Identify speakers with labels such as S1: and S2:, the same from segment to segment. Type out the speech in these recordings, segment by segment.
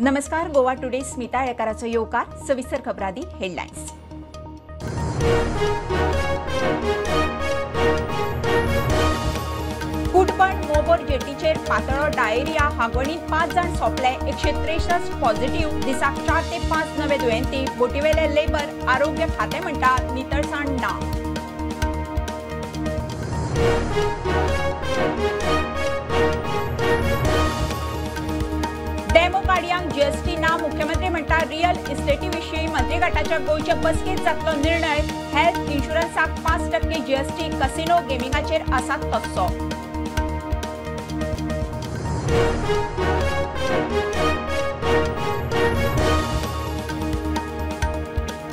S1: नमस्कार, गोवा टुडे स्मिता येळकाराचो येवकार. सविस्तर खबरांनी हेडलायन्स. कुटबण मोबोर जेटीचेर पातळो डायरिया, हागवणीत 5 जाण सोंपले, 163 पॉझिटिव्ह. दिसाक 4 ते 5 नवे दुयेंती. बोटीवेले लेबर आरोग्य खातें म्हणटा नितळसाण ना. डेमो गाडयांक जीएसटी ना, मुख्यमंत्री म्हणटा रियल इस्टेटी विशीं मंत्रीगटाच्या गोंयचे बसकेंत जातलो निर्णय. हेल्थ इन्शुरन्साक 5% जीएसटी, कसिनो गेमिंगाचेर आसा तस्सो.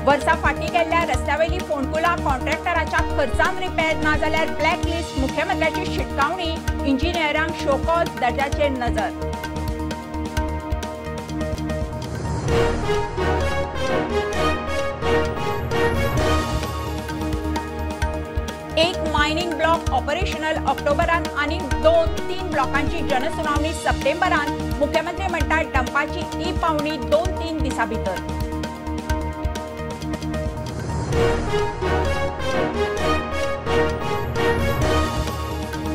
S1: वर्सा फाटीं गेल्ल्या रस्त्यावेली फोंडकुलां कॉन्ट्रॅक्टराच्या खर्चान रिपेर ना जाल्यार ब्लॅकलिस्ट, मुख्यमंत्र्याची शिटकावणी. इंजिनियरांक शोकॉज दर्जाचेर नजर. एक मायनिंग ब्लॉक ऑपरेशनल ऑक्टोबरान आनी 2-3 ब्लॉकांची जनसुनावणी सप्टेंबरान. मुख्यमंत्री म्हणटात डंपाची ई पावणी 2-3 दिसां भितर.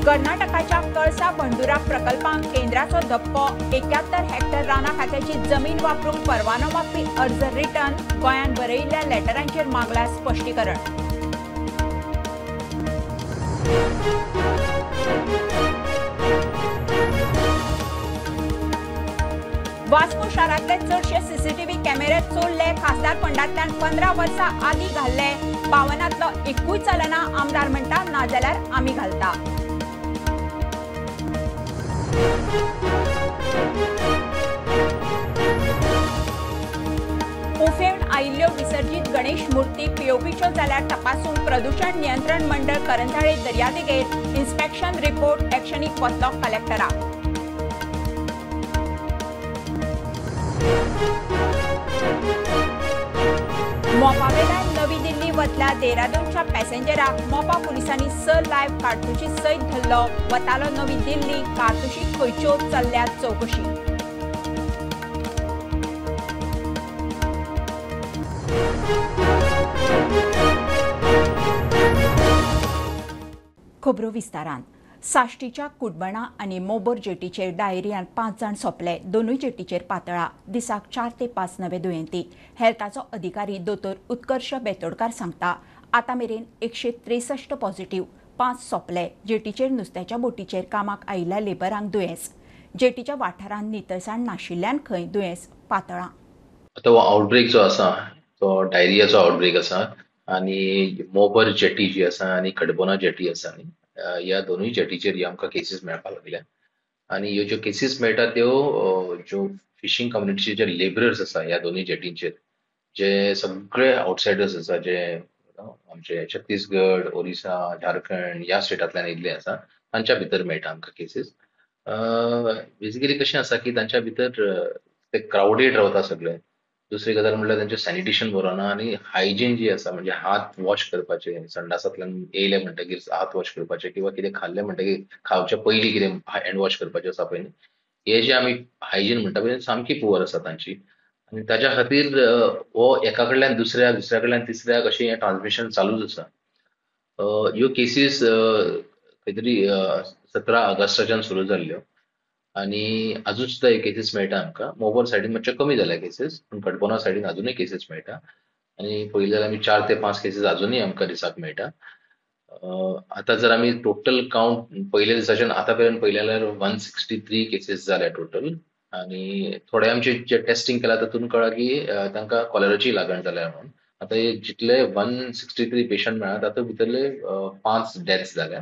S1: कर्नाटकाच्या कळसा भंडुरा प्रकल्पांक केंद्राचो धपको. 71 हेक्टर रानां खात्याची जमीन वापरूंक परवानो मागपी अर्ज रिटर्न. गोंयान बरयिल्ल्या लेटरांचेर मागला स्पश्टीकरण. वास्को शारांतले चडशे सीसीटीव्ही कॅमेरे चोरले. खासदार फंडांतल्यान 15 वर्सां आदीं घाल्ले. 52तलो एकूय चलना. आमदार म्हणटा नाजाल्यार आमी घालता. उफेवन आयिल्ल्यो विसर्जीत गणेश मूर्ती पीओपीच्यो जाल्यार तपासूंक प्रदूषण नियंत्रण मंडळ करंझाळे दर्यादेगेर. इन्स्पेक्शन रिपोर्ट एक्शनीक वतलो कलेक्टराक. मोपावेल्यान नवी दिल्ली वतल्या देहरादूनच्या पॅसेंजराक मोपा पुलिसांनी 6 लायव्ह कारतुशी सयत धरलो. वतालो नवी दिल्ली, कारतुशी खंयच्यो चल्ल्या चवकशी. खबरो विस्तारान. साश्टीच्या कुटबणा आनी मोबोर जेटीचेर डायरियान 5 जाण सोंपले. दोनूय जेटीचेर पातळा. दिसाक 4 ते 5 नवे दुयेंती. हेल्थाचो अधिकारी दोतोर उत्कर्ष बेतोडकार सांगता आतां मेरेन 163 पॉझिटिव्ह, 5 सोंपले. जेटीचेर नुस्त्याच्या बोटीचेर कामाक आयिल्ल्या लेबरांक दुयेंस. जेटीच्या वाठारांत नितळसाण नाशिल्ल्यान खंय दुयेंस पातळा.
S2: आतां हो आउटब्रेक जो आसा तो डायरियाचो आउटब्रेक आसा आनी मोबर जेटी जी आसा आनी कडबोना जेटी आसा न्ही, ह्या दोनूय जेटीचेर ह्यो आमकां केसीस मेळपाक लागल्या. आनी ह्यो ज्यो केसीस मेळटा त्यो ज्यो फिशींग कम्युनिटीचे जे लेबरर्स आसा ह्या दोनूय जेटींचेर, जे सगळे आवटसायडर्स आसा, जे आमचे छत्तीसगड, ओरिसा, झारखंड ह्या स्टेटांतल्यान येयल्ले आसा, तांच्या भितर मेळटा आमकां केसीस. बेसिकली कशें आसा की तांच्या भितर ते क्रावडेड रावता सगळे. दुसरी गजाल म्हणल्यार तांचें सॅनिटेशन बरो ना आनी हायजीन जी आसा, म्हणजे हात वॉश करपाचे, संडासांतल्यान येयले म्हणटकीर हात वॉश करपाचे किंवा कितें खाल्लें म्हणटकीर खावच्या पयलीं कितें हँड वॉश करपाचें आसा पळय न्ही, हे जे आमी हायजीन म्हणटा पळय सामकी पुवर आसा तांची. आनी ताच्या खातीर हो एका कडल्यान दुसऱ्या, दुसऱ्या कडल्यान तिसऱ्याक अशें हें ट्रान्समिशन चालूच आसा. ह्यो केसीस खंय तरी 17 ऑगस्टाच्यान सुरू जाल्ल्यो आनी अजून सुद्दां हे केसीस मेळटा आमकां. मोबर सायडीन मातशे कमी जाल्या केसीस, पूण कडबोना सायडीन अजुनूय केसीस मेळटा आनी पळयलें जाल्यार आमी 4 ते 5 केसीस अजुनूय आमकां दिसाक मेळटा. आतां जर आमी टोटल कावंट पयल्या दिसाच्यान आतां पर्यंत पळयलें जाल्यार 163 केसीस जाल्या टोटल. आनी थोडे आमचे जे टेस्टिंग केलां तातूंत कळ्ळां की तांकां कॉलराची लागण जाल्या म्हणून. आतां हे जितले 163 पेशंट मेळ्ळा तातूंत भितरले 5 डेथ्स जाल्या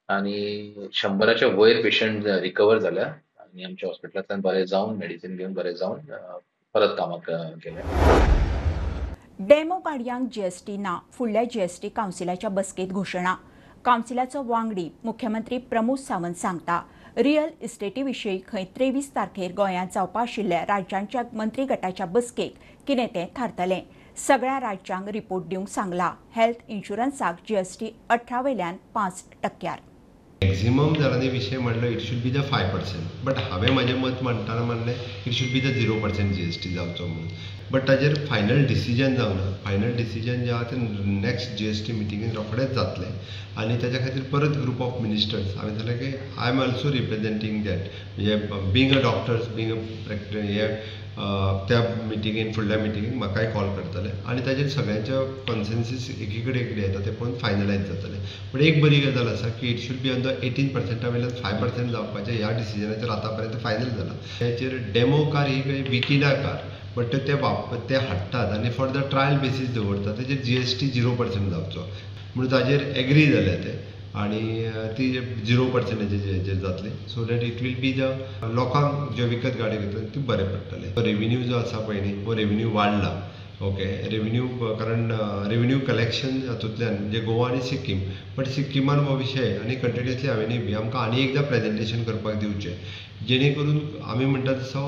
S2: आनी 100च्या वयर पेशंट रिकवर जाल्या आनी आमच्या हॉस्पिटलांतल्यान बरे जावन मेडिसीन घेवन बरे जावन परत कामाक गेले.
S1: डेमो गाडयांक जीएसटी ना, फुडल्या जीएसटी कावन्सिलाच्या बसकेंत घोशणा. कावन्सिलाचो वांगडी मुख्यमंत्री प्रमोद सावंत सांगता रियल इस्टेटी विशीं खंय 23 तारखेर गोंयांत जावपा आशिल्ल्या राज्यांच्या मंत्रीगटाच्या बसकेक कितें तें थारतलें. सगळ्या राज्यांक रिपोर्ट दिवंक सांगला. हेल्थ इन्शुरन्साक जीएसटी 18 वयल्यान 5%.
S3: मॅक्झिमम जाणांनी विशय म्हणलो it should be the 5%, but हांवें म्हाजें मत मांडटना म्हणलें it should be the 0% GST जावचो म्हणून. बट ताजेर फायनल डिसिजन जावना. फायनल डिसिजन जें आहा तें नेक्स्ट जीएसटी मिटिंगेन रोखडेंच जातलें आनी ताच्या खातीर परत ग्रुप ऑफ मिनिस्टर्स हांवें सांगलें की I am also representing that, म्हणजे being a doctors being a हे त्या मिटिंगेन फुडल्या मिटिंगेक म्हाकाय कॉल करतले आनी ताजेर सगळ्यांच्या कॉन्सेन्सीस एकी कडेन कितें येता तें पळोवन फायनलायज जातलें. बट एक बरी गजाल आसा की it should be on the 18% वयल्यान 5% जावपाचें ह्या डिसिजनाचेर आतां पर्यंत फायनल जाला. हेचेर डेमो कार ही काही विकिना कार, बट ते ते हाडटात आनी फॉर the trial basis दवरतात. तेजेर जीएसटी 0% जावचो म्हणून ताजेर एग्री जाले ते आनी ती 0% हेजेर जातली, so that it will be the लोकांक ज्यो विकत गाडी घेतली ती बरें पडटलें. रेवेन्यू जो आसा पळय न्ही हो रेवेन्यू वाडला. ओके, रेवेन्यू कारण रेवेन्यू कलेक्शन हातूंतल्यान म्हणजे गोवा आनी सिक्कीम, बट सिक्किमान हो विशय आनी कंटिन्युअसली हांवें बी आमकां आनी एकदां प्रेजेंटेशन करपाक दिवचें, जेणे करून आमी म्हणटा तसो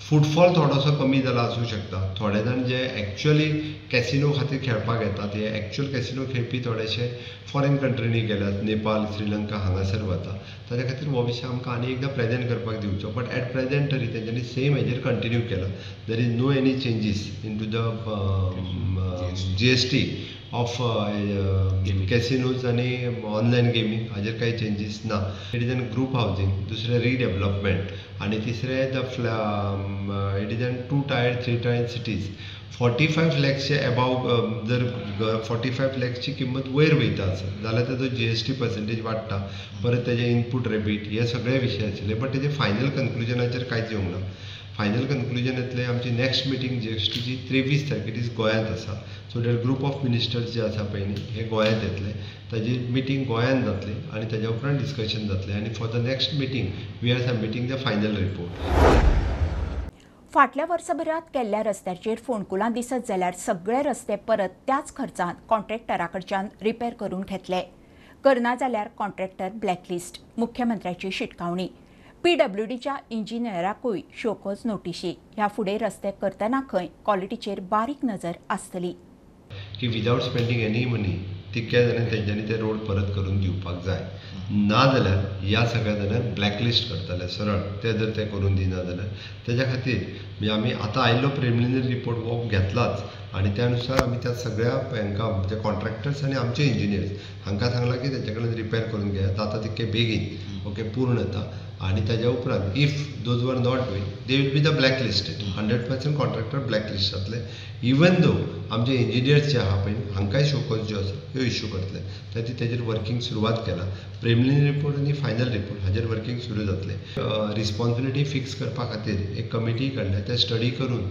S3: फुटफॉल थोडोसो कमी जाला आसूं शकता. थोडे जाण जे एक्चुअली कॅसिनो खातीर खेळपाक येतात, हे एक्चुअल कॅसिनो खेळपी थोडेशे फॉरेन कंट्रीनी गेल्यात, नेपाल, श्रीलंका हांगासर वता. ताच्या खातीर हो विशय आमकां आनी एकदां प्रेजेंट करपाक दिवचो. बट एट प्रेजेंट तरी तेंच्यांनी सेम हेजेर कंटिन्यू केला. There is no any changes into the GST of casinos आनी ऑनलायन गेमींग हाजेर कांय चेंजीस ना. It is an group housing, दुसरें रिडेवलपमेंट आनी तिसरें the it is an 2 tier 3 tier cities. 45 लॅक्सचे above जर 45 लॅक्सची किंमत वयर वयता आसत जाल्यार ताजो जीएसटी पर्सेंटेज वाडटा, परत तेजे इनपूट रेबीट हे सगळे विशय आशिल्ले. बट तेजे फायनल कन्क्लुजनाचेर कांयच येवंक ना. फायनल कन्क्लुजन येतलें आमची नेक्स्ट मिटींग जीएसटीची 23 तारखेर is गोंयांत आसा. So that group of ministers जे आसा पळय न्ही हे गोंयांत येतले, ताजी मिटींग गोंयांत जातली आनी ताज्या उपरांत डिस्कशन जातलें आनी for the next meeting we are submitting the final report.
S1: फाटल्या वर्सभरात केल्ल्या रस्त्याचेर फोंडकुलां दिसत जाल्यार सगळे रस्ते परत त्याच खर्चान कॉन्ट्रॅक्टरा कडच्यान रिपेर करून घेतले. करना जाल्यार कॉन्ट्रॅक्टर ब्लॅकलिस्ट, मुख्यमंत्र्याची शिटकावणी. पीडब्ल्यूडीच्या इंजिनियराकूय शोकोज नोटिशी. ह्या फुडें रस्ते करतना खंय क्वॉलिटीचेर बारीक नजर आसतली.
S3: की विदावट स्पेंडींग एनी मनी तितक्या जाणांनी तेंच्यांनी ते रोड परत करून दिवपाक जाय, ना जाल्यार ह्या सगळ्या जाणांक ब्लॅकलिस्ट करतले सरळ ते जर ते करून दिना जाल्यार. तेज्या खातीर म्हणजे आमी आतां आयिल्लो प्रिलिमिनरी रिपोर्ट हो घेतलाच आनी त्या नुसार आमी त्या सगळ्या हांकां म्हणजे कॉन्ट्रॅक्टर्स आनी आमचे इंजिनियर्स हांकां सांगलां की तेंचे कडेन रिपेर करून घेयात जाता तितके बेगीन, ओके, पूर्णता. आनी ताज्या उपरांत if those were not doing they will be the blacklisted, 100% contractor blacklist जातले. इवन दो आमचे इंजिनियर्स जे आहा पळय हांकांय शोकोज ज्यो आसा त्यो इश्यू करतले. ताची तेजेर वर्कींग सुरवात केला. प्रिलिमिनरी रिपोर्ट आनी फायनल रिपोर्ट हाजेर वर्कींग सुरू जातलें. रिस्पॉन्सिबिलिटी फिक्स करपा खातीर एक कमिटी काडल्या, ते स्टडी करून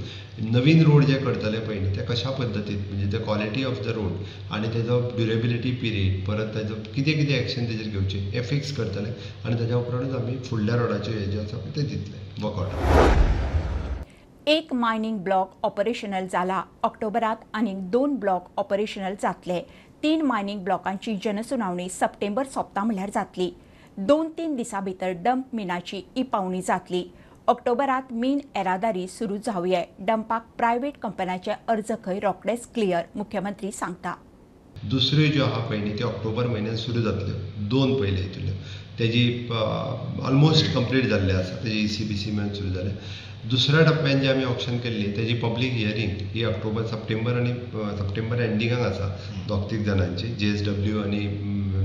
S3: नवीन रोड जे करतले पळय न्ही ते कशा पद्दतीन म्हणजे the quality of the road आनी तेजो ड्युरेबिलिटी पिरियड परत तेजो कितें कितें एक्शन तेजेर घेवचें हें फिक्स करतले आनी ताज्या उपरांतूच आमी फुडल्या रोडाच्यो हे जे आसा ते दितले वर्कआउट.
S1: एक मायनिंग ब्लॉक ऑपरेशनल जाला. ऑक्टोबरात आनीक 2 ब्लॉक ऑपरेशनल जातले. 3 मायनिंग ब्लॉकांची जनसुनावणी सप्टेंबर सोंपता म्हणल्यार जातली. 2-3 दिसां भितर डंप मिनाची ई पावणी जातली. ऑक्टोबरात मीन येरादारी सुरू जावये. डंपाक प्रायव्हेट कंपन्यांचे अर्ज खंय रोखडेच क्लियर, मुख्यमंत्री सांगता.
S3: दुसऱ्यो ज्यो आहा पळय न्ही त्यो ऑक्टोबर म्हयन्यान सुरू जातल्यो. 2 पयले हितूंतल्यो तेजी ऑलमोस्ट कंप्लीट जाल्ले आसा, तेजी ECBC मेळून सुरू जाल्या. दुसऱ्या टप्प्यान जे आमी ऑक्शन केल्ली तेजी पब्लीक हियरींग ही ऑक्टोबर सप्टेंबर आनी सप्टेंबर एंडिंगाक आसा. 2-3 जाणांची JSW आनी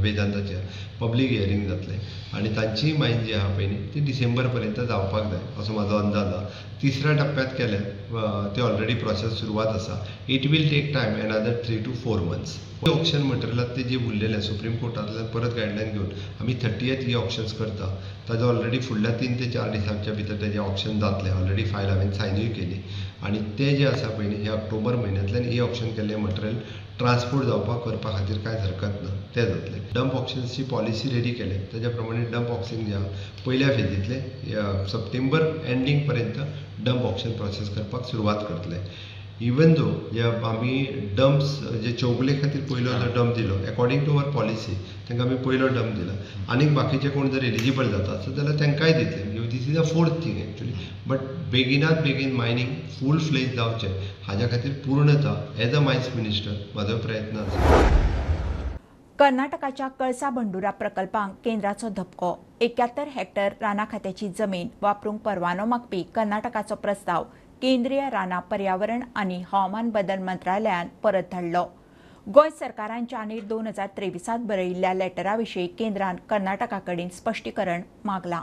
S3: वेदांताचे पब्लीक हियरींग जातलें आनी तांची मायन जी आहा पळय न्ही ती डिसेंबर पर्यंत जावपाक जाय असो म्हाजो अंदाज आहा. तिसऱ्या टप्प्यांत केल्या ते ऑलरेडी प्रोसेस सुरवात आसा. It will take time another 3 to 4 months. Auction मटेरियलात ते जे उरलेले सुप्रीम कोर्टांतल्यान परत गायडलायन घेवन आमी 30th ही ऑक्शन्स करता. ताजो ऑलरेडी फुडल्या 3 ते 4 दिसांच्या भितर तेजें ऑक्शन जातलें. ऑलरेडी फायल हांवें सायनूय केली आनी ते जे आसा पळय न्ही हे ऑक्टोबर म्हयन्यांतल्यान ई ऑक्शन केल्लें मटेरियल ट्रान्सपोर्ट जावपाक करपा खातीर कांयच हरकत ना, तें जातलें. डंप ऑक्शन्सची पॉलिसी रेडी केले तेज्या प्रमाणे डंप ऑक्शन जे आहा पयल्या फेजींतले सप्टेंबर एंडींग पर्यंत डंप ऑक्शन प्रोसेस करपाक सुरवात करतले. इवन दो जे आमी डम्प्स जे चौगुले खातीर पयलो जो डंप दिलो एकोर्डिंग टू our policy तांकां आमी पयलो डंप दिला. आनीक बाकीचे कोण जर एलिजिबल जाता आसत जाल्यार तांकांय दितले. This is a 4th thing actually. But बेगिनात बेगीन मायनींग फूल फ्लेज जावचें हाज्या खातीर पूर्णता एज अ मायन्स मिनिस्टर म्हाजो प्रयत्न आसा.
S1: कर्नाटकाच्या कळसा भंडुरा प्रकल्पांक केंद्राचो धपको. 71 हेक्टर राना खात्याची जमीन वापरूंक परवानो मागपी कर्नाटकाचो प्रस्ताव केंद्रीय राना पर्यावरण आनी हवामान बदल मंत्रालयान परत धाडलो. गोंय सरकारान जानेर 2023 बरयिल्ल्या लेटरा विशीं केंद्रान कर्नाटका कडेन स्पश्टीकरण मागलां.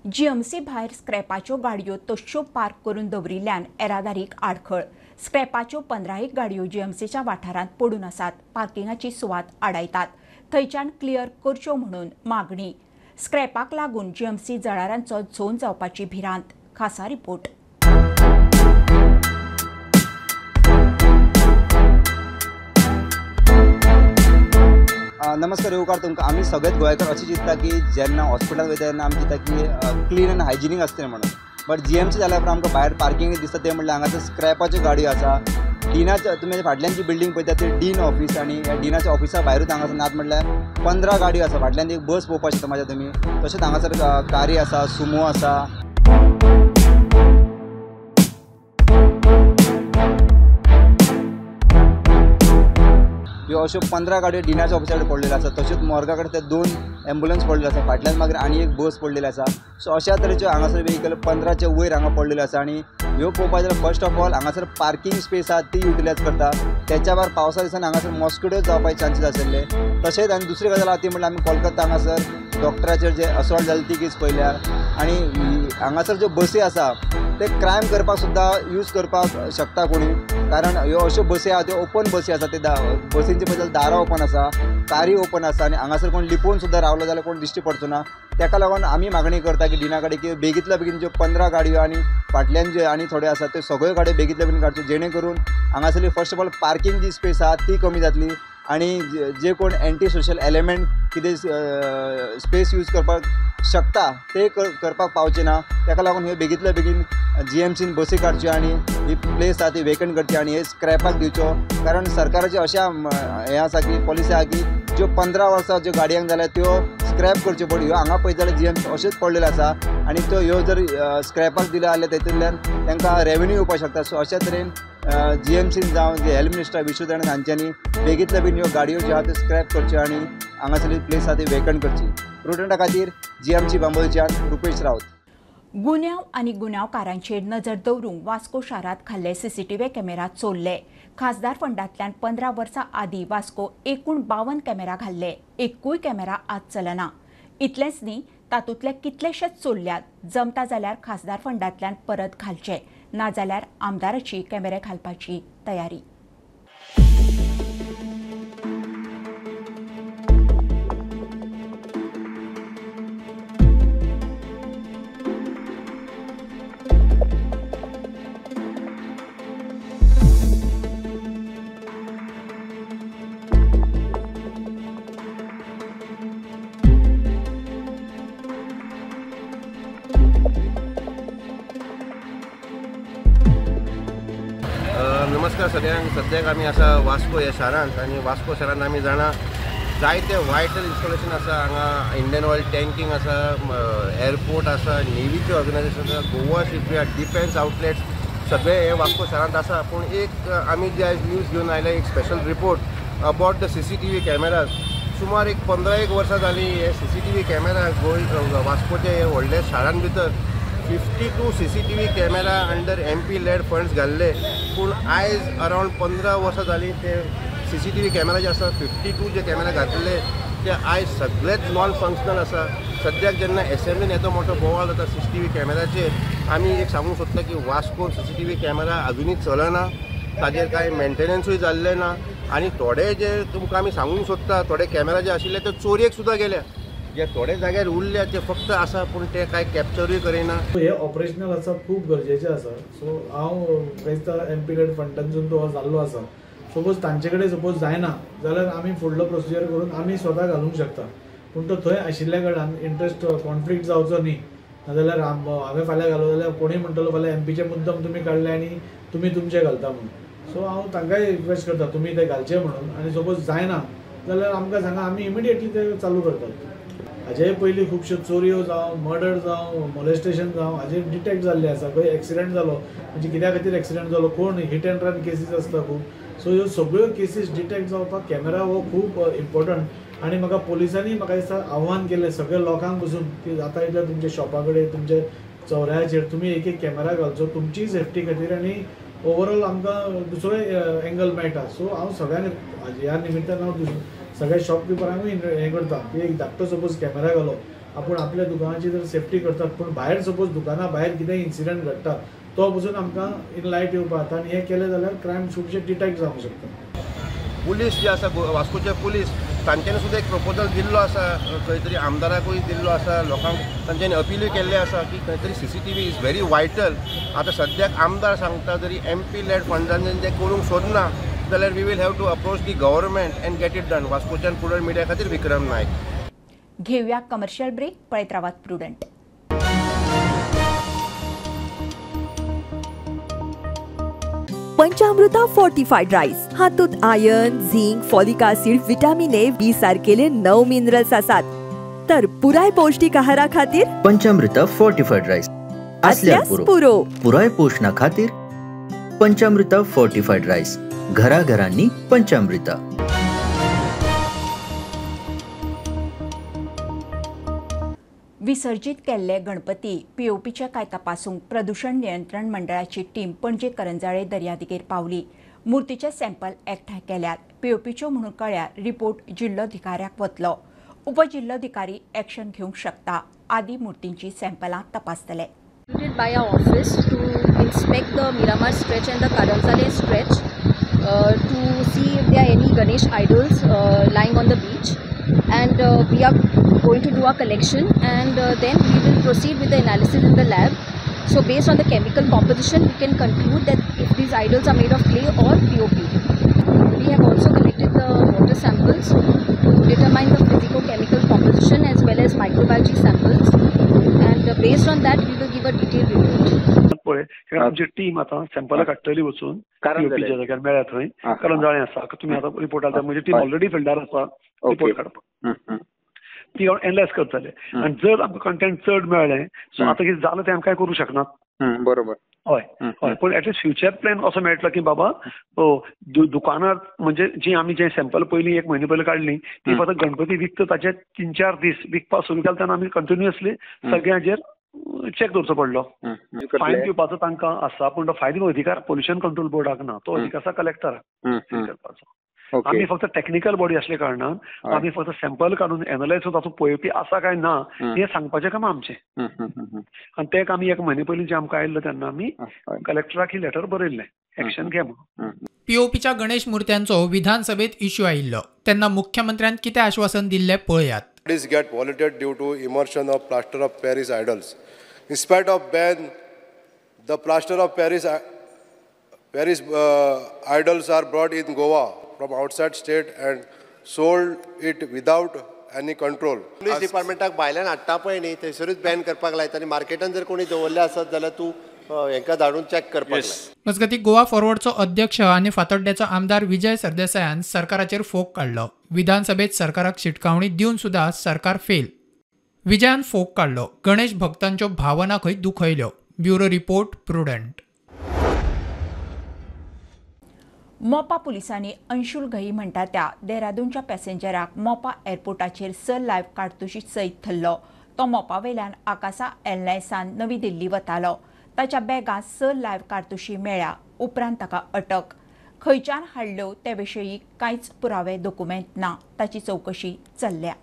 S1: जीएमसी भायर स्क्रॅपाच्यो गाडयो तश्यो पार्क करून दवरिल्ल्यान येरादारीक आडखळ. स्क्रॅपाच्यो 15 गाडयो जीएमसीच्या वाठारांत पडून आसात. पार्किंगाची सुवात आडायतात. थंयच्यान क्लियर करच्यो म्हणून मागणी. स्क्रॅपाक लागून जीएमसी जळारांचो झोन जावपाची भिरांत. खासा रिपोर्ट.
S4: नमस्कार येवकार तुमकां. आमी सगळेच गोंयकार अशें चिंतता की जेन्ना हॉस्पिटलान वयता तेन्ना आमी चिंतता की क्लीन आनी हायजिनीक आसतलें म्हणून. बट जीएमसी जाल्या उपरांत आमकां भायर पार्किंग दिसता तें म्हणल्यार हांगासर स्क्रॅपाच्यो गाडयो आसा. डिनाच्या तुमी फाटल्यान जी बिल्डींग पळयता ती डीन ऑफीस आनी ह्या डिनाच्या ऑफिसा भायरूच हांगासर नात म्हणल्यार 15 गाडयो आसा. फाटल्यान एक बस पळोवपाक शकता म्हाज्या तुमी. तशेंच हांगासर कारी आसा, सुमो आसा. ह्यो अश्यो 15 गाडयो डिनाच्या ऑफिसा कडेन पडलेल्यो आसा. तशेंच मोर्गा कडेन ते 2 एम्बुलन्स पडलेल्यो आसा. फाटल्यान मागीर आनी एक बस पडलेली आसा. सो अशा तरेच्यो हांगासर वेहिकल 15च्या वयर हांगा पडलेल्यो आसा. आनी ह्यो पळोवपाक जाल्यार फर्स्ट ऑफ ऑल हांगासर पार्किंग स्पेस आसा ती युटिलायज करता. तेच्या भायर पावसा दिसांनी हांगासर मॉस्किटो जावपाचे चान्सीस आशिल्ले. तशेंच आनी दुसरी गजाल आसा ती म्हणल्यार आमी कोलकाता हांगासर डॉक्टराचेर जे असॉल्ट जाले ती केस पळयल्या. आनी हांगासर ज्यो बसी आसा ते क्रायम करपाक सुद्दां यूज करपाक शकता कोणी. कारण ह्यो अश्यो बसी आसा त्यो ओपन बसी आसा. ते बसींचे बद्दल दारां ओपन आसा, कारी ओपन आसा आनी हांगासर कोण लिपोवन सुद्दां रावलो जाल्यार कोण दिश्टी पडचो ना. तेका लागून आमी मागणी करता की डिना कडेन की बेगींतल्या बेगीन ज्यो 15 गाडयो आनी फाटल्यान ज्यो आनी थोड्यो आसा त्यो सगळ्यो गाडयो बेगींतल्या बेगीन काडच्यो, जेणे करून हांगासरली फर्स्ट ऑफ ऑल पार्किंग जी स्पेस आसा ती कमी जातली आनी जे कोण एंटी सोशल एलिमेंट कितें स्पेस यूज करपाक शकता ते करपाक पावचे ना. तेका लागून ह्यो बेगींतल्या बेगीन जीएमसीन बसी काडच्यो आनी ही प्लेस आसा ती वेकंट करची आनी हे स्क्रॅपाक दिवच्यो. कारण सरकाराचे अशें हें आसा की पॉलिसी आसा की ज्यो 15 वर्सां ज्यो गाडयांक जाल्यार त्यो स्क्रॅप करच्यो. पण ह्यो हांगा पळयत जाल्यार जीएमसी अशेंच पडलेल्यो आसा आनी त्यो ह्यो जर स्क्रॅपाक दिल्यो जाल्यार तेतूंतल्यान तांकां रेवेन्यू येवपाक शकता. सो अशा तरेन जीएमसीन जावं जे हेल्थ मिनिस्टर विश्वजीत राणे हांच्यांनी बेगींतल्या बेगीन ह्यो गाडयो ज्यो आसा त्यो स्क्रॅप करच्यो आनी हांगासरली प्लेस आसा ती वेकंट करची. प्रुडंटा खातीर जीएमसी बांबोळच्यान रुपेश राऊत.
S1: गुन्यांव आनी गुन्यांवकारांचेर नजर दवरूंक वास्को शारांत घाल्ले सीसीटीव्ही कॅमेरा चोरले. खासदार फंडांतल्यान 15 वर्सां आदीं वास्को एकूण 52 कॅमेरा घाल्ले. एकूय कॅमेरा आज चलना. इतलेंच न्ही, तातूंतले कितलेशेच चोरल्यात. जमता जाल्यार खासदार फंडांतल्यान परत घालचे, नाजाल्यार आमदाराची कॅमेरे घालपाची तयारी.
S5: नमस्कार सगळ्यांक. सद्याक आमी आसा वास्को ह्या शारांत आनी वास्को शारांत आमी जाणा जायते वायटल इन्स्टॉलेशन आसा. हांगा इंडियन ऑयल टँकिंग आसा, एअरपोर्ट आसा, नेवीचे ऑर्गनायझेशन आसा, गोवा शिपयार्ड, डिफेन्स आउटलेट्स सगळे हे वास्को शारांत आसा. पूण एक आमी जे आयज न्यूज घेवन आयले एक special report about the CCTV cameras. सुमार एक 15 वर्सां जालीं हे सीसीटीव्ही कॅमेरा गोंय वास्कोचे व्हडल्या शारान भितर 52 CCTV camera under MP led funds घाल्ले. पूण आयज अरावंड 15 वर्सां जालीं ते सीसीटीव्ही कॅमेरा जे आसा 52 जे कॅमेरा घातले ते आयज सगळेच नॉन फंक्शनल आसा. सद्याक जेन्ना एसेंब्लीन येदो मोठो बोवाळ जाता सीसीटीव्ही कॅमेराचेर, आमी एक सांगूंक सोदता की वास्कोन सीसीटीव्ही कॅमेरा अजुनूय चलना, ताजेर कांय मेंटेनन्सूय जाल्लें ना आनी थोडे जे तुमकां आमी सांगूंक सोदता थोडे कॅमेरा जे आशिल्ले ते चोरयेक सुद्दां गेल्या. जे थोडे जाग्यार उरल्या ते फक्त आसा पूण ते कांय कॅप्चरूय करिना.
S6: हे ऑपरेशनल आसा, खूब गरजेचें आसा. सो हांव दिसता एमपी लेड फंडांतसून तो जाल्लो आसा. सपोज तांचे कडेन सपोज जायना जाल्यार आमी फुडलो प्रोसिजर करून आमी स्वता घालूंक शकता. पूण तो थंय आशिल्ल्या कारणान इंट्रस्ट कॉन्फ्लिक्ट जावचो न्ही. नाजाल्यार हांवें फाल्यां घालो जाल्यार कोणूय म्हणटलो फाल्यां एमपीचे मुद्दम तुमी काडले आनी तुमी तुमचे घालता म्हणून. सो हांव तांकांय रिक्वेस्ट करता तुमी ते घालचे म्हणून. आनी सपोज जायना जाल्यार आमकां सांगा, आमी इमिडिएटली ते चालू करतात. हाजे पयलीं खुबश्यो चोरयो जावं, मर्डर जावं, मोलेस्टेशन जावं हाजेर डिटेक्ट जाल्ले आसा. खंय एक्सिडंट जालो म्हणजे कित्या खातीर एक्सिडंट जालो, कोण हिट एंड रन केसीस आसता खूब. सो ह्यो सगळ्यो केसीस डिटेक्ट जावपाक कॅमेरा हो खूब इम्पॉर्टंट. आनी म्हाका पोलिसांनी म्हाका दिसता आव्हान केलें सगळ्या लोकांक पसून की जाता इतल्या तुमच्या शॉपा कडेन, तुमच्या चौरायाचेर तुमी एक एक कॅमेरा घालचो तुमची सेफ्टी खातीर आनी ओवरऑल आमकां दुसरो एंगल मेळटा. सो हांव सगळ्यांक ह्या निमित्तान हांव सगळ्या शॉपकिपरांकूय हें करता की एक धाकटो सपोज कॅमेरा घालो, आपूण आपल्या दुकानाची जर सेफ्टी करतात, पूण भायर सपोज दुकाना भायर कितेंय इन्सिडंट घडटा तो पसून आमकां इन लायट येवपाक. आनी हें केलें जाल्यार क्रायम खुबशे डिटेक्ट जावंक शकता.
S5: पुलीस जे आसा वास्कोचे पुलीस तांच्यांनी सुद्दां एक प्रपोजल दिल्लो आसा, खंय तरी आमदाराकूय दिल्लो आसा, लोकांक तांच्यांनी अपिलूय केल्लें आसा की खंय तरी CCTV is very vital. आतां सद्याक आमदार सांगता जरी एमपी लॅड फंडान ते करूंक सोदना जाल्यार we will have to approach the government and get it done. वास्कोच्यान prudent media खातीर विक्रम नायक.
S1: घेवया कमर्शियल ब्रेक, पळयत रावात प्रुडंट.
S7: पंचामृता फोर्टिफाईड राईस हातूंत iron, zinc, folic acid, vitamin A, B सारकेले 9 minerals आसात. तर पुराय पौष्टिक आहारा खातीर
S8: पंचामृता फोर्टिफाईड राईस असल्यार पुरो. पुराय पोषणा खातीर पंचामृता फोर्टिफाईड राईस, घराघरांनी पंचामृता.
S1: विसर्जित केल्ले गणपती पीओपीच्या काय तपासूंक प्रदूषण नियंत्रण मंडळाची टीम पणजे करंजाळे दर्यादिगेर पावली. मूर्तीचे सॅम्पल एकठांय केल्यात. पीओपीच्यो म्हणून कळ्यार रिपोर्ट जिल्लोधिकाऱ्याक वतलो. उपजिल्लोधिकारी एक्शन घेवंक शकता. आदी मूर्तींची सॅम्पलां तपासतले.
S9: By our office to inspect the Miramar stretch and the Karanzale stretch to see if there are any Ganesh idols lying on the beach, and we are going to do our collection and then we will proceed with the analysis in the lab. So based on the chemical composition we can conclude that if these idols are made of clay or POP. We have also collected the water samples to determine the physico-chemical composition as well as microbiology samples, and based on that we will give a detailed report.
S10: पळय आमची team आतां सॅम्पलां काडटली वचून पीओपीच्या जाग्यार मेळ्ळ्या थंय, करंजाळे आसा. तुमी आतां रिपोर्ट आसा, म्हणजे टीम ऑलरेडी फिल्डार आसा रिपोर्ट काडपाक. ती एनलायज करतले आनी जर आमकां कंटेंट चड मेळ्ळें सो आतां कितें जालें तें आमकां कांय करूं शकनात.
S11: बरोबर.
S10: हय हय, पूण एटलिस्ट फ्युचर प्लॅन असो मेळटलो की बाबा दुकानार म्हणजे जी आमी जे सॅम्पल पयलीं एक म्हयने पयलीं काडली ती फक्त गणपती विकता ताचे 3-4 दीस विकपाक सुरू केलें तेन्ना आमी कंटिन्युअसली सगळ्यांचेर चॅक दवरचो पडलो. फायन दिवपाचो तांकां आसा, पूण तो फायन दिवपाचो अधिकार पोल्युशन कंट्रोल बोर्डाक ना, तो अधिकार आसा कलेक्टराक करपाचो. आमी फक्त टॅक्निकल बॉडी असल्या कारणान आमी फक्त सॅम्पल काडून एनलायज ताचो पळोवपी आसा काय ना हें सांगपाचें काम आमचें. आनी तें आमी एक म्हयने पयलीं जें आमकां आयिल्लें तेन्ना आमी कलेक्टराक ही लेटर बरयल्लें एक्शन घे म्हणून.
S11: पीओपीच्या गणेश मूर्त्यांचो विधानसभेत इश्यू आयिल्लो तेन्ना मुख्यमंत्र्यान कितें आश्वासन दिल्लें पळयात.
S12: These get polluted due to immersion of plaster of Paris idols. In spite of ban, the plaster of Paris idols are brought in Goa from outside state and sold it without any control.
S3: Police डिपार्टमेंटाक भायल्यान हाडटा पळय न्ही, थंयसरूच Ben करपाक लायता आनी मार्केटान जर कोणी दवरले आसत जाल्यार तूं हेंकां धाडून चॅक करपाक लाय.
S11: मजगतीं गोवा फॉरवर्डचो अध्यक्ष आनी फातोड्ड्याचो आमदार विजय सरदेसायान सरकाराचेर फोग काडलो. विधानसभेत सरकाराक शिटकावणी दिवन सुद्दां सरकार फेल. विजयान फोग काडलो, गणेश भक्तांच्यो भावना खंय दुखयल्यो. Bureau report, Prudent.
S1: Mopa पुलिसांनी अंशुल घई म्हणटा त्या देहरादूनच्या पॅसेंजराक मोपा एअरपोर्टाचेर स लायव्ह काडतुशी सयत थरलो. तो मोपावेल्यान आकासा एअरलायन्सान नवी दिल्ली वतालो. ताच्या बॅगांत 6 लायव्ह कारतुशी मेळ्ळ्या. उपरांत ताका अटक. खंयच्यान हाडल्यो ते विशीं कांयच पुरावे दोकुमेंत ना. ताची चवकशी चल्ल्या.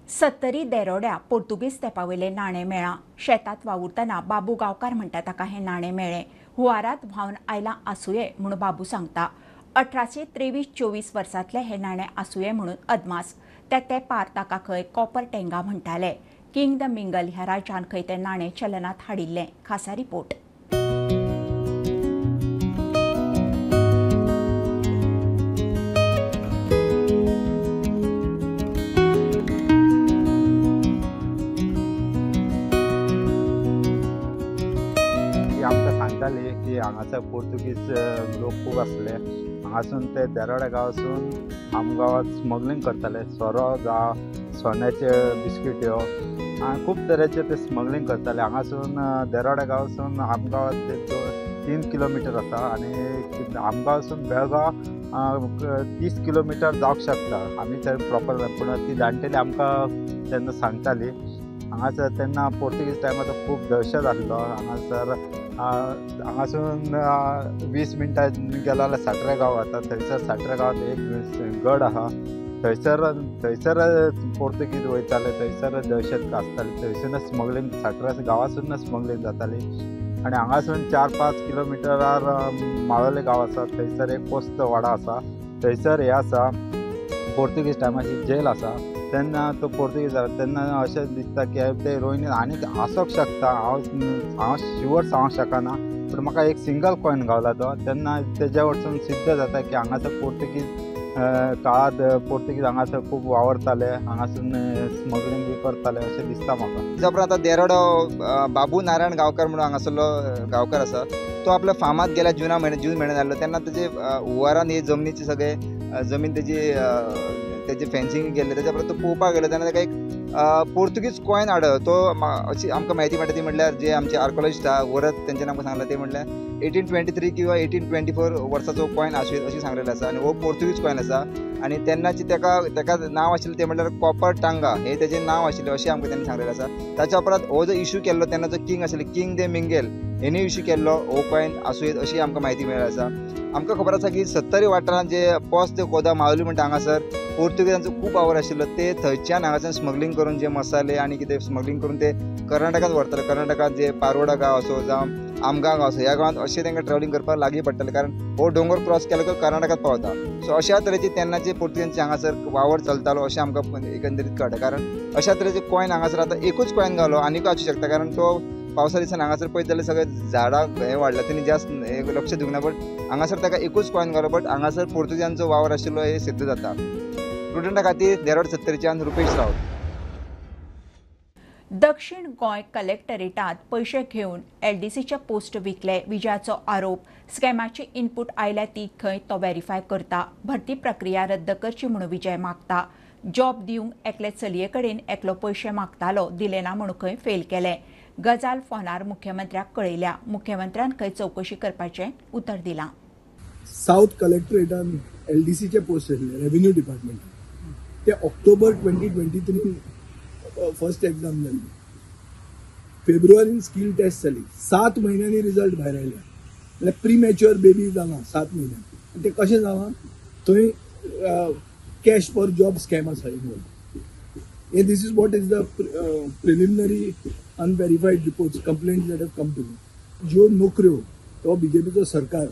S1: सत्तरी देरोड्या पोर्तुगीज तेंपावयलें नाणें मेळ्ळां. शेतांत वावुरतना बाबू गांवकार म्हणटा ताका हें नाणें मेळ्ळें. हुंवारांत व्हांवन आयलां आसुये म्हूण बाबू सांगता. 1823-24 वर्सांतलें हें नाणें आसुये म्हणून अदमास. त्या तेंपार ताका खंय कॉपर टेंगा म्हणटाले. किंग the mingle ह्या राज्यान खंय तें नाणें चलनांत हाडिल्लें. खासा रिपोर्ट.
S5: आमकां सांगताले
S13: सांगताली की हांगासर पोर्तुगीज लोक खूब आसले. हांगासून ते देरोडा गांवासून आमगांवांत स्मगलींग करताले. सोरो जावं सोन्याचे बिस्किट्यो खूब तरेचे ते स्मगलींग करताले. हांगासून देरोडा गांवासून आमगांवांत ते 3 किलोमिटर आसा आनी आमगांवसून बेळगांव 30 किलोमिटर जावंक शकता. आमी थंय प्रॉपर पूण ती जाणटेली आमकां तेन्ना सांगताली. हांगासर तेन्ना पोर्तुगीज टायमाचो खूब दहशत आसलो. हांगासर हांगासून 20 मिनटां गेलो जाल्यार साट्रे गांव वता. थंयसर साट्रे गांवांत एक गड आसा. थंयसर थंयसर पोर्तुगीज वयताले. थंयसर दहशत आसताली. थंयसूनच स्मगलींग साट्रे गांवासूनच स्मगलींग जाताली. आनी हांगासून 4-5 किलोमिटरार माळोले गांव आसा. थंयसर एक पोस्त वाडो आसा. थंयसर हें आसा पोर्तुगीज टायमाची जेल आसा. तेन्ना तो पोर्तुगीज जाला तेन्ना अशें दिसता की ते रोयनी आनीक आसोंक शकता. हांव शुवर सांगूंक शकना पूण म्हाका एक सिंगल कॉयन गावला तो. तेन्ना तेज्या वटसून सिद्ध जाता की हांगासर पोर्तुगीज काळांत पोर्तुगीज हांगासर खूब वावरताले. हांगासून स्मगलींग बी करताले अशें दिसता म्हाका.
S4: तेच्या उपरांत आतां देरोडो बाबू नारायण गांवकर म्हणून हांगासरलो गांवकर आसा. तो आपल्या फार्मांत गेल्या जून म्हयन्यान आयलो तेन्ना तेजे हुंवारान ही जमनीची सगळे जमीन तेजी तेजे फेन्सिंग केल्लें. तेच्या उपरांत तो पळोवपाक गेलो तेन्ना ताका एक पोर्तुगीज कॉयन हाडलो. तो अशी आमकां म्हायती मेळटा ती म्हटल्यार जे आमचे आर्कोलॉजिस्ट आहा वरत तेंच्यानी आमकां सांगलां ते म्हटल्यार 1823 किंवा 1824 वर्साचो कॉयन आसूं अशें सांगलेलें आसा. आनी हो पोर्तुगीज कॉयन आसा आनी तेन्नाची ताका ताका नांव आशिल्लें तें म्हटल्यार कॉपर टांगा हें तेजें नांव आशिल्लें अशें आमकां तेणें सांगलेलें आसा. ताच्या उपरांत हो जो इशू केल्लो तेन्ना जो किंग आशिल्लो किंग दे मिंगेल हेणी इशू केल्लो हो कॉयन आसूं येत अशी आमकां म्हायती मेळ्ळी आसा. आमकां खबर आसा की सत्तरी वाठारांत जे पोस्त कोदा मावली म्हणटा हांगासर पोर्तुगीजांचो खूब वावर आशिल्लो. ते थंयच्यान हांगाच्यान स्मगलींग करून जे मसाले आनी कितें स्मगलींग करून ते कर्नाटकांत व्हरताले. कर्नाटकांत जे पारोडा गांव आसो जावं आमगांव गांव आसो ह्या गांवांत अशें तांकां ट्रॅव्हलिंग करपाक लागीं पडटालें कारण हो दोंगर क्रॉस केलो की कर्नाटकांत पावता. सो अशा तरेची तेन्नाचे पोर्तुगीजांचे हांगासर वावर चलतालो अशें आमकां एकंदरीत कळटा. कारण अशा तरेचे कॉयन हांगासर आतां एकूच कॉयन घालो आनीकूय आसूं शकता कारण तो पावसा दिसान हांगासर पळयत जाल्यार सगळे झाडां हें वाडलां तेणी जास्त हें लक्ष दिवंक ना बट हांगासर ताका एकूच कॉयन घालो बट हांगासर पोर्तुगीजांचो वावर आशिल्लो हें सिद्ध जाता. प्रुडंटा खातीर देरोड सत्तरीच्यान रुपेश रावत.
S1: दक्षिण गोंय कलेक्टरेटात पयशे घेवन एलडीसीचे पोस्ट विकले विजयाचो आरोप. स्कॅमाची इनपूट आयल्या ती खंय तो व्हेरीफाय करता. भरती प्रक्रिया रद्द करची म्हूण विजय मागता. जॉब दिवंक एकले चलये कडेन एकलो पयशे मागतालो दिले ना म्हूण खंय फेल केले. गजाल फोनार मुख्यमंत्र्याक कळयल्या. मुख्यमंत्र्यान खंय चवकशी करपाचें उतर दिलां.
S14: सावथ कलेक्टरेटान एलडीसीचे पोस्ट आशिल्ले रेव्हेन्यू डिपार्टमेंट ते ऑक्टोबर 2023 फर्स्ट एक्झाम जाली. फेब्रुवारीन स्कील टेस्ट जाली. 7 म्हयन्यांनी रिजल्ट भायर आयले. म्हणल्यार प्रीमॅच्युअर बेबी जाला 7 म्हयन्यांनी. आनी तें कशें जालां थंय कॅश फॉर जॉब स्कॅम आसा इनवॉल्व. हे this is what is the preliminary unverified reports complaints that have come to me. ज्यो नोकऱ्यो तो बीजेपीचो सरकार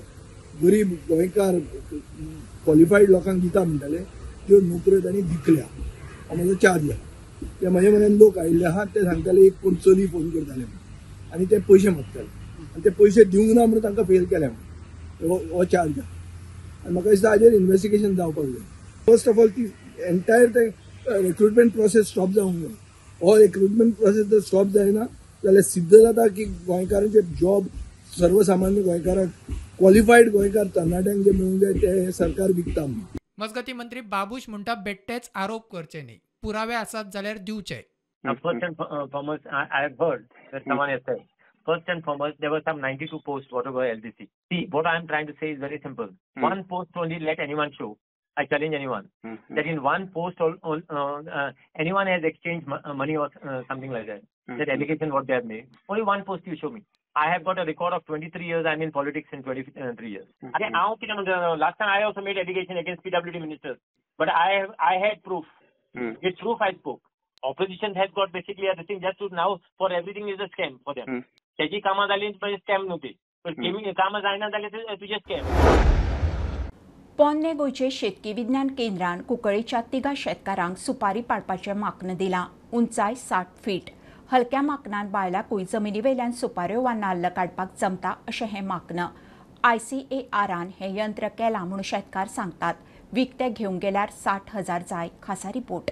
S14: गरीब गोंयकार क्वॉलिफायड लोकांक दिता म्हणटाले त्यो नोकऱ्यो तांणी विकल्या. हो म्हजो चार्ज आहा. ते म्हजे म्हऱ्यान लोक आयिल्ले आहा ते सांगताले एक कोण चली फोन करताले आनी ते पयशे मागताले आनी ते पयशे दिवंक ना म्हणून तांकां फेल केले म्हणून हो चार्ज आहा. आनी म्हाका दिसता हाजेर इन्वेस्टिगेशन जावपाक जाय. फर्स्ट ऑफ ऑल ती एंटायर ते रिक्रुटमेंट प्रोसेस स्टॉप जावंक जाय. हो रिक्रुटमेंट प्रोसेस जर स्टॉप जायना जाल्यार सिद्ध जाता की गोंयकारांचे जॉब सर्वसामान्य गोंयकारांक क्वॉलिफायड गोंयकार तरणाट्यांक जे मेळूंक जाय ते सरकार विकता.
S11: मजगती मंत्री बाबूश म्हणटा बेट्टेच आरोप करचे न्ही, पुरावे आसात जाल्यार दिवचे.
S15: First and foremost, I have heard that someone has said, first and foremost, there were some 92 posts, whatever LDC. See, what I am trying to say is very simple. One post only, let anyone show. I challenge anyone. That in one post, anyone has exchanged money or something like that. That allegation what they have made. Only one post you show me. I have got a record of 23 years. I'm in politics in 23 years. Last time I also made allegation against PWD ministers. But I had proof. With proof I spoke. Opposition has got basically everything just to now for everything is a scam for them. त्याची कामां जाली म्हणजे scam नव्हती, पण कामां जायना जाल्यार तुझे स्कॅम.
S1: पोन्ने गोंयचे शेतकी विज्ञान केंद्रान कुंकळीच्या 3 शेतकारांक सुपारी पाडपाचें माकन दिलां. उंचाय 60 फीट. हलक्या माकनान बायलांकूय जमिनीवेल्यान सुपाऱ्यो वा नाल्ल काडपाक जमता अशें हें माकन. आयसीएआरान हें यंत्र केलां म्हूण शेतकार सांगतात. विकतें घेवंक गेल्यार 60,000 जाय. खासा रिपोर्ट.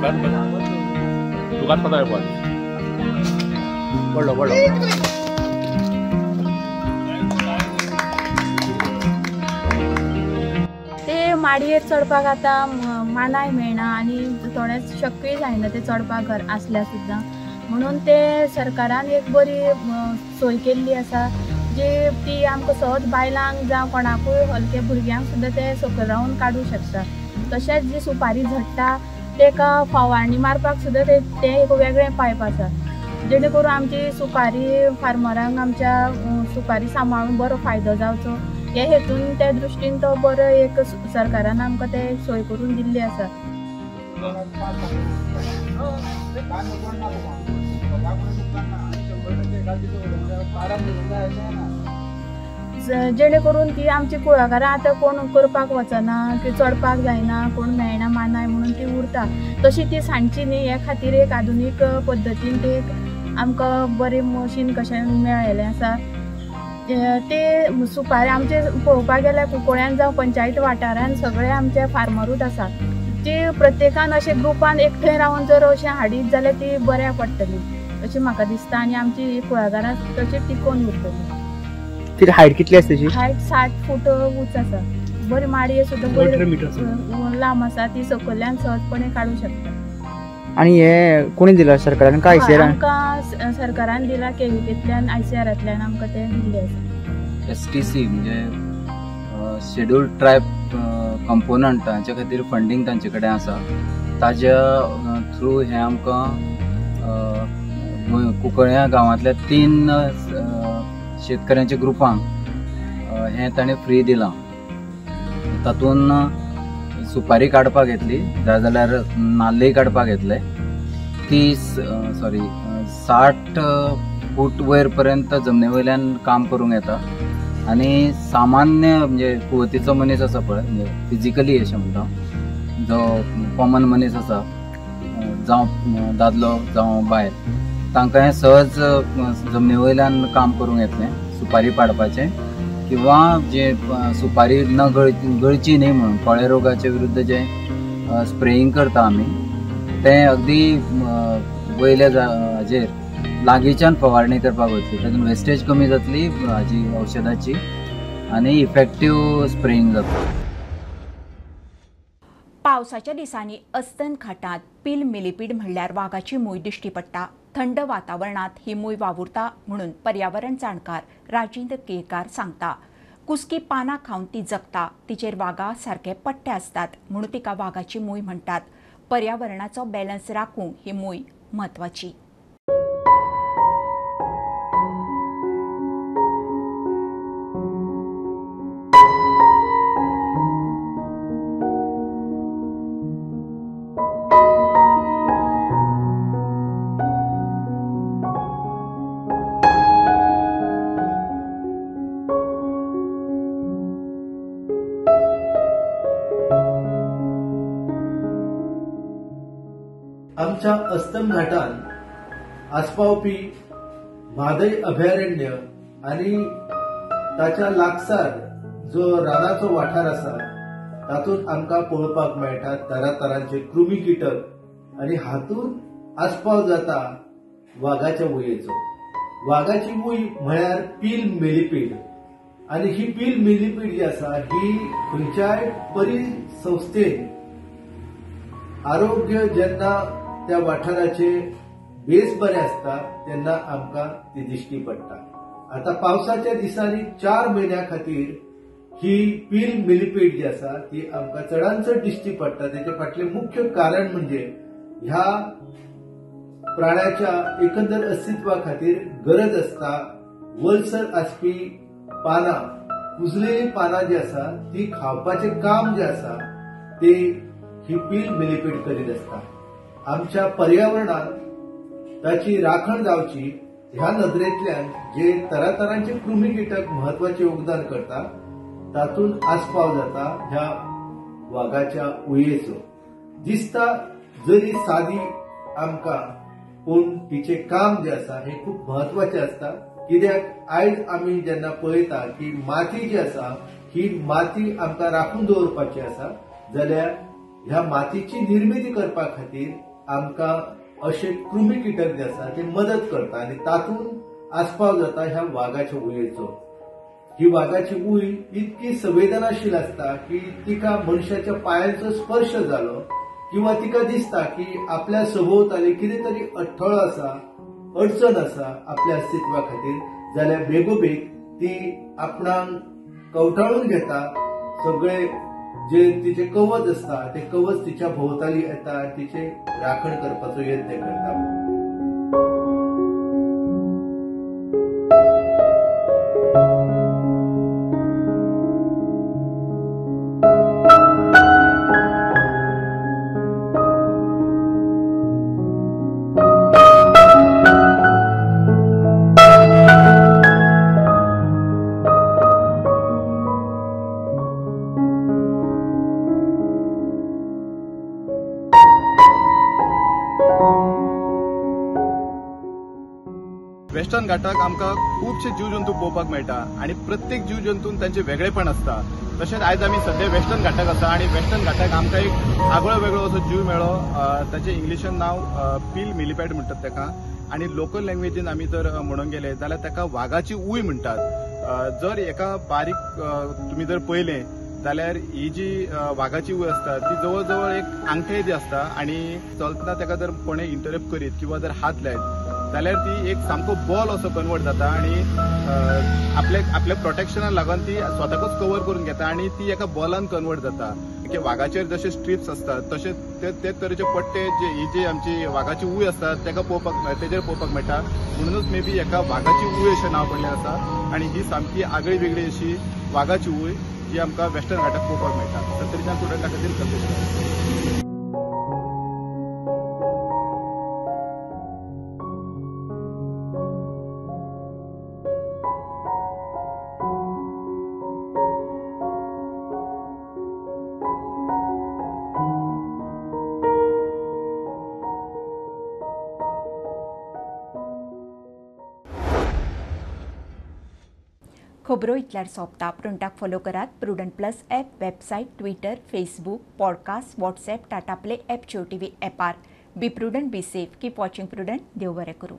S16: तुकाच पता पडलो पडलो.
S17: ते माडयेर चडपाक आतां मानाय मेळना आनी थोडेंच शक्यूय जायना ते चडपाक घर आसल्यार सुद्दां, म्हणून ते सरकारान एक बरी सोय केल्ली आसा जी ती आमकां सहज बायलांक जावं कोणाकूय हलके भुरग्यांक सुद्दां ते सकयल रावन काडूंक शकता. तशेंच जी सुपारी झडटा ताका फवारणी मारपाक सुद्दां तें एक वेगळें पायप आसा, जेणे करून आमची सुपारी फार्मरांक आमच्या सुपारी सांबाळून बरो फायदो जावचो हे हेतून त्या दृश्टीन तो बरो एक सरकारान आमकां ते सोय करून दिल्ली आसा. जेणे करून ती आमची कुळागरां आतां कोण करपाक वचना, की चडपाक जायना, कोण मेळना मानाय म्हणून ती उरता, तशी ती सांडची न्ही हे खातीर एक आधुनीक पद्दतीन ते आमकां बरें मशीन कशें मेळ्ळेलें आसा. ते सुपारी आमचे पळोवपाक गेल्यार कुंकळ्यान जावं पंचायत वाठारान सगळे आमचे फार्मरूच आसा, ती प्रत्येकान अशें ग्रुपान एकठांय रावन जर अशें हाडीत जाल्यार ती बऱ्याक पडटली अशें म्हाका दिसता आनी आमची ही कुळागरां तशी टिकोवन उरतली.
S18: हायट कितली आसा तेजी?
S17: हायट 60 फूट उंच आसा. बरी माडये सुद्दां बरी लांब आसा, ती सकयल्यान सहजपणे काडूंक शकता.
S18: आनी हे कोणी दिला सरकारान काय आयसीआरान?
S17: आमकां सरकारान दिला, केवीकेंतल्यान आयसीआरांतल्यान आमकां ते दिल्ले आसा.
S19: एसटीसी म्हणजे शेड्यूल्ड ट्रायब कंपोनंट हांचे खातीर फंडींग तांचे कडेन आसा, ताज्या थ्रू हें आमकां कुंकळ्या गांवांतल्या 3 शेतकऱ्यांच्या ग्रुपांक हें ताणें फ्री दिलां. तातूंत सुपारी काडपाक येतली, जाय जाल्यार नाल्लय काडपाक येतले. 60 फूट वयर पर्यंत जमनी वयल्यान काम करूंक येता आनी सामान्य म्हणजे कुवतीचो मनीस आसा पळय, म्हणजे फिजिकली अशें म्हणटा, जो कॉमन मनीस आसा जावं दादलो जावं बायल, तांकां हें सहज जमनी वयल्यान काम करूंक येतलें सुपारी पाडपाचें, किंवा जे सुपारी न गळची न्ही म्हणून कोळे रोगाचे विरुद्ध जे स्प्रेईंग करता आमी तें अगदी वयल्या हाजेर लागींच्यान फवारणी करपाक वतली, तातूंत वेस्टेज कमी जातली हाजी औषधाची आनी इफेक्टीव स्प्रेईंग जातली.
S1: पावसाच्या दिसांनी अस्तन घाटांत पील मिलिपीड म्हणल्यार वागाची मूय दिश्टी पडटा. थंड वातावरणांत ही मूय वावुरता म्हणून पर्यावरण जाणकार राजेंद्र केळकार सांगता. कुसकी पानां खावन ती जगता, तिचेर वागा सारके पट्टे आसतात म्हणून तिका वागाची मूय म्हणटात. पर्यावरणाचो बॅलन्स राखूंक ही मूय म्हत्वाची.
S20: आमच्या अस्तम घाटान आस्पावपी म्हादय अभयारण्य आनी ताच्या लागसार जो रानाचो वाठार आसा तातूंत आमकां पळोवपाक मेळटा तरातरांचे कृमी कीटक आनी हातूंत आस्पाव जाता वागाच्या मुयेचो. वागाची मूय म्हळ्यार पील मिलिपीड आनी ही पील मिलिपीड जी आसा ही खंयच्याय परिसंस्थेन आरोग्य जेन्ना त्या वाठाराचे बेस बरें आसता तेन्ना आमकां ती दिश्टी पडटा. आतां पावसाच्या दिसांनी 4 म्हयन्या खातीर ही पील मिलिपीड जी आसा ती आमकां चडान चड दिश्टी पडटा. तेचे फाटलें मुख्य कारण म्हणजे ह्या प्राण्याच्या एकंदर अस्तित्वा खातीर गरज आसता वलसर आसपी पानां, कुजलेली पानां जी आसा ती खावपाचें काम जें आसा ते ही पील मिलिपीड करीत आसता. आमच्या पर्यावरणात ताची राखण जावची ह्या नदरेंतल्यान जे तरातरांचे कृमी कीटक म्हत्वाचे योगदान करता तातूंत आस्पाव जाता ह्या वागाच्या उयेचो. दिसता जरी सादी आमकां पूण तिचें काम जें आसा हें खूब म्हत्वाचें आसता. कित्याक आयज आमी जेन्ना पळयता की माती जी आसा ही माती आमकां राखून दवरपाची आसा जाल्यार ह्या मातीची निर्मिती करपा खातीर आमकां अशे कृमी किटक जे आसा ते मदत करता आनी तातूंत आस्पाव जाता ह्या वागाच्या उयेचो. ही वागाची उय इतकी संवेदनाशील आसता की तिका मनशाच्या पायांचो स्पर्श जालो किंवा तिका दिसता की आपल्या सभोवताली कितें तरी अडथळो आसा, अडचण आसा आपल्या अस्तित्वा खातीर, जाल्यार बेगोबेग ती आपणाक कवटाळून घेता. सगळे जे तिचे कवच आसता ते कवच तिच्या भोवताली येता आनी तिचे राखण करपाचो यत्न करता.
S16: वेस्टर्न घाटाक आमकां खुबशे जीव जंतू पळोवपाक मेळटा आनी प्रत्येक जीव जंतून तांचे वेगळेपण आसता. तशेंच आयज आमी सद्या वेस्टर्न घाटाक आसा आनी वेस्टर्न घाटाक आमकां एक आगळो वेगळो असो जीव मेळ्ळो. ताचें इंग्लिशान नांव पील मिलिपॅड म्हणटात ताका आनी लोकल लँग्वेजीन आमी जर म्हणूंक गेले जाल्यार ताका वागाची उय म्हणटात. जर एका बारीक तुमी जर पळयलें जाल्यार ही जी वागाची उय आसता ती जवळ जवळ एक आंगठे जी आसता आनी चलतना ताका जर कोणें इंटरप्ट करीत किंवा जर हात लायत जाल्यार ती एक सामको बॉल असो कन्वर्ट जाता आनी आपल्या आपल्या प्रोटेक्शनाक लागून ती स्वताकूच कवर करून घेता आनी ती एका बॉलान कन्वर्ट जाता. की वागाचेर जशे स्ट्रिप्स आसतात तशें ते तरेचे पट्टे जे ही जी आमची वागाची उय आसता ताका पळोवपाक तेजेर पळोवपाक मेळटा. म्हणूनच मे बी एका वागाची उय अशें नांव पडलें आसा आनी ही सामकी आगळी वेगळी अशी वागाची उय जी आमकां वेस्टर्न घाटाक पळोवपाक मेळटा. सत्तरीच्या स्टुडंटा खातीर कल्पेश.
S1: खबरो इतल्यार सोंपता. प्रुडंटाक फॉलो करात Prudent plus app, website, Twitter, Facebook, podcast, WhatsApp, Tata Play app, Jio TV ॲपार. Be prudent, be safe, keep watching Prudent. देव बरें करूं.